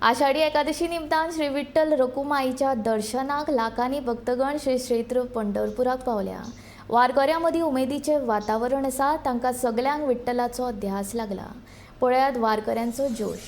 आषाढी एकादशी निमतान श्री विठ्ठल रखुमाईच्या दर्शनाक लाखांनी भक्तगण श्री क्षेत्र पंढरपुराक पावल्या. वारकऱ्यां मदीं उमेदीचें वातावरण आसा. तांकां सगल्यांक विठ्ठलाचो ध्यास लागला. पळयात वारकऱ्यांचो जोश.